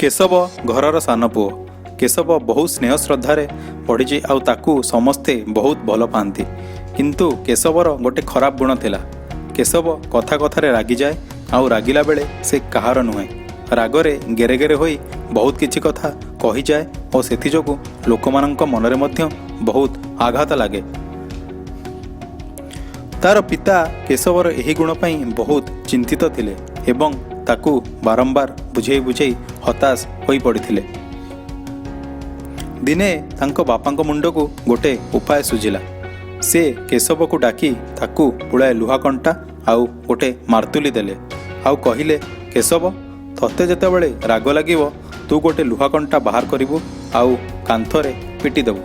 କେଶବ ଘରର ସାନ ପୁଅ। କେଶବ ବହୁତ ସ୍ନେହ ଶ୍ରଦ୍ଧାରେ ବଢ଼ିଛି ଆଉ ତାକୁ ସମସ୍ତେ ବହୁତ ଭଲ ପାଆନ୍ତି। କିନ୍ତୁ କେଶବର ଗୋଟେ ଖରାପ ଗୁଣ ଥିଲା। କେଶବ କଥା କଥାରେ ରାଗିଯାଏ ଆଉ ରାଗିଲା ବେଳେ ସେ କାହାର ନୁହେଁ। ରାଗରେ ଗେରେ ଗେରେ ହୋଇ ବହୁତ କିଛି କଥା କହିଯାଏ ଓ ସେଥିଯୋଗୁଁ ଲୋକମାନଙ୍କ ମନରେ ମଧ୍ୟ ବହୁତ ଆଘାତ ଲାଗେ। ତାର ପିତା କେଶବର ଏହି ଗୁଣ ପାଇଁ ବହୁତ ଚିନ୍ତିତ ଥିଲେ ଏବଂ ତାକୁ ବାରମ୍ବାର ବୁଝେଇ ବୁଝେଇ ହତାଶ ହୋଇପଡ଼ିଥିଲେ। ଦିନେ ତାଙ୍କ ବାପାଙ୍କ ମୁଣ୍ଡକୁ ଗୋଟେ ଉପାୟ ସୁଝିଲା। ସେ କେଶବକୁ ଡାକି ତାକୁ ପୁଳାଏ ଲୁହା କଣ୍ଟା ଆଉ ଗୋଟେ ମାର୍ତୁଲି ଦେଲେ ଆଉ କହିଲେ, "କେଶବ, ତତେ ଯେତେବେଳେ ରାଗ ଲାଗିବ, ତୁ ଗୋଟେ ଲୁହା କଣ୍ଟା ବାହାର କରିବୁ ଆଉ କାନ୍ଥରେ ପିଟି ଦେବୁ।"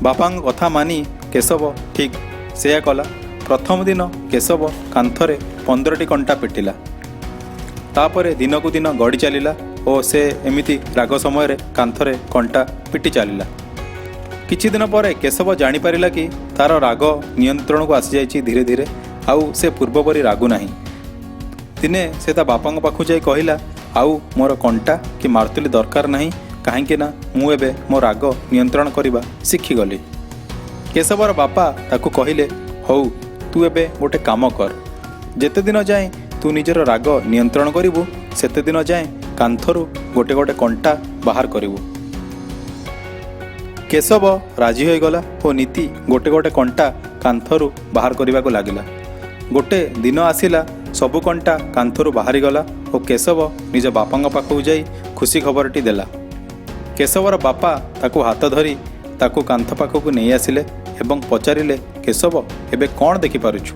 ବାପାଙ୍କ କଥା ମାନି କେଶବ ଠିକ୍ ସେୟା କଲା। ପ୍ରଥମ ଦିନ କେଶବ କାନ୍ଥରେ 15ଟି କଣ୍ଟା ପିଟିଲା। ତାପରେ ଦିନକୁ ଦିନ ଗଡ଼ି ଚାଲିଲା ଓ ସେ ଏମିତି ରାଗ ସମୟରେ କାନ୍ଥରେ କଣ୍ଟା ପିଟି ଚାଲିଲା। କିଛି ଦିନ ପରେ କେଶବ ଜାଣିପାରିଲା କି ତାର ରାଗ ନିୟନ୍ତ୍ରଣକୁ ଆସିଯାଇଛି ଧୀରେ ଧୀରେ ଆଉ ସେ ପୂର୍ବ ପରି ରାଗୁନାହିଁ। ଦିନେ ସେ ତା ବାପାଙ୍କ ପାଖକୁ ଯାଇ କହିଲା, "ଆଉ ମୋର କଣ୍ଟା କି ମାର୍ତୁଲି ଦରକାର ନାହିଁ, କାହିଁକି ନା ମୁଁ ଏବେ ମୋ ରାଗ ନିୟନ୍ତ୍ରଣ କରିବା ଶିଖିଗଲି।" କେଶବର ବାପା ତାକୁ କହିଲେ, "ହଉ, ତୁ ଏବେ ଗୋଟେ କାମ କର। ଯେତେ ଦିନ ଯାଏଁ ତୁ ନିଜର ରାଗ ନିୟନ୍ତ୍ରଣ କରିବୁ, ସେତେ ଦିନ ଯାଏଁ କାନ୍ଥରୁ ଗୋଟେ ଗୋଟେ କଣ୍ଟା ବାହାର କରିବୁ।" କେଶବ ରାଜି ହୋଇଗଲା ଓ ନିତି ଗୋଟେ ଗୋଟେ କଣ୍ଟା କାନ୍ଥରୁ ବାହାର କରିବାକୁ ଲାଗିଲା। ଗୋଟେ ଦିନ ଆସିଲା, ସବୁ କଣ୍ଟା କାନ୍ଥରୁ ବାହାରିଗଲା ଓ କେଶବ ନିଜ ବାପାଙ୍କ ପାଖକୁ ଯାଇ ଖୁସି ଖବରଟି ଦେଲା। କେଶବର ବାପା ତାକୁ ହାତ ଧରି ତାକୁ କାନ୍ଥ ପାଖକୁ ନେଇ ଆସିଲେ ଏବଂ ପଚାରିଲେ, "କେଶବ, ଏବେ କ'ଣ ଦେଖିପାରୁଛୁ?"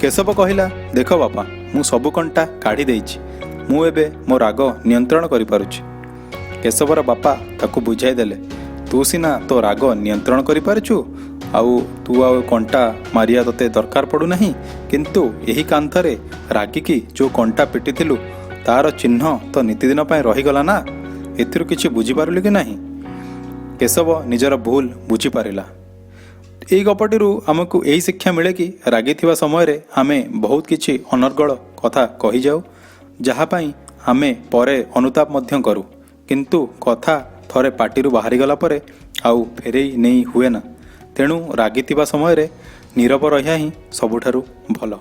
କେଶବ କହିଲା, "ଦେଖ ବାପା, ମୁଁ ସବୁ କଣ୍ଟା କାଢ଼ି ଦେଇଛି। ମୁଁ ଏବେ ମୋ ରାଗ ନିୟନ୍ତ୍ରଣ କରିପାରୁଛି।" କେଶବର ବାପା ତାକୁ ବୁଝାଇ ଦେଲେ, "ତୁ ସିନା ତୋ ରାଗ ନିୟନ୍ତ୍ରଣ କରିପାରୁଛୁ ଆଉ ତୁ ଆଉ କଣ୍ଟା ମାରିବା ତୋତେ ଦରକାର ପଡ଼ୁନାହିଁ, କିନ୍ତୁ ଏହି କାନ୍ଥରେ ରାଗିକି ଯେଉଁ କଣ୍ଟା ପିଟିଥିଲୁ, ତାର ଚିହ୍ନ ତ ନିତିଦିନ ପାଇଁ ରହିଗଲା ନା? ଏଥିରୁ କିଛି ବୁଝିପାରିଲୁ କି ନାହିଁ?" କେଶବ ନିଜର ଭୁଲ ବୁଝିପାରିଲା। ଏଇ ଗପଟିରୁ ଆମକୁ ଏହି ଶିକ୍ଷା ମିଳେ କି ରାଗିଥିବା ସମୟରେ ଆମେ ବହୁତ କିଛି ଅନର୍ଗଳ କଥା କହିଯାଉ, ଯାହା ପାଇଁ ଆମେ ପରେ ଅନୁତାପ ମଧ୍ୟ କରୁ। କିନ୍ତୁ କଥା ଥରେ ପାଟିରୁ ବାହାରିଗଲା ପରେ ଆଉ ଫେରେଇ ନେଇ ହୁଏ ନା। ତେଣୁ ରାଗିଥିବା ସମୟରେ ନୀରବ ରହିବା ହିଁ ସବୁଠାରୁ ଭଲ।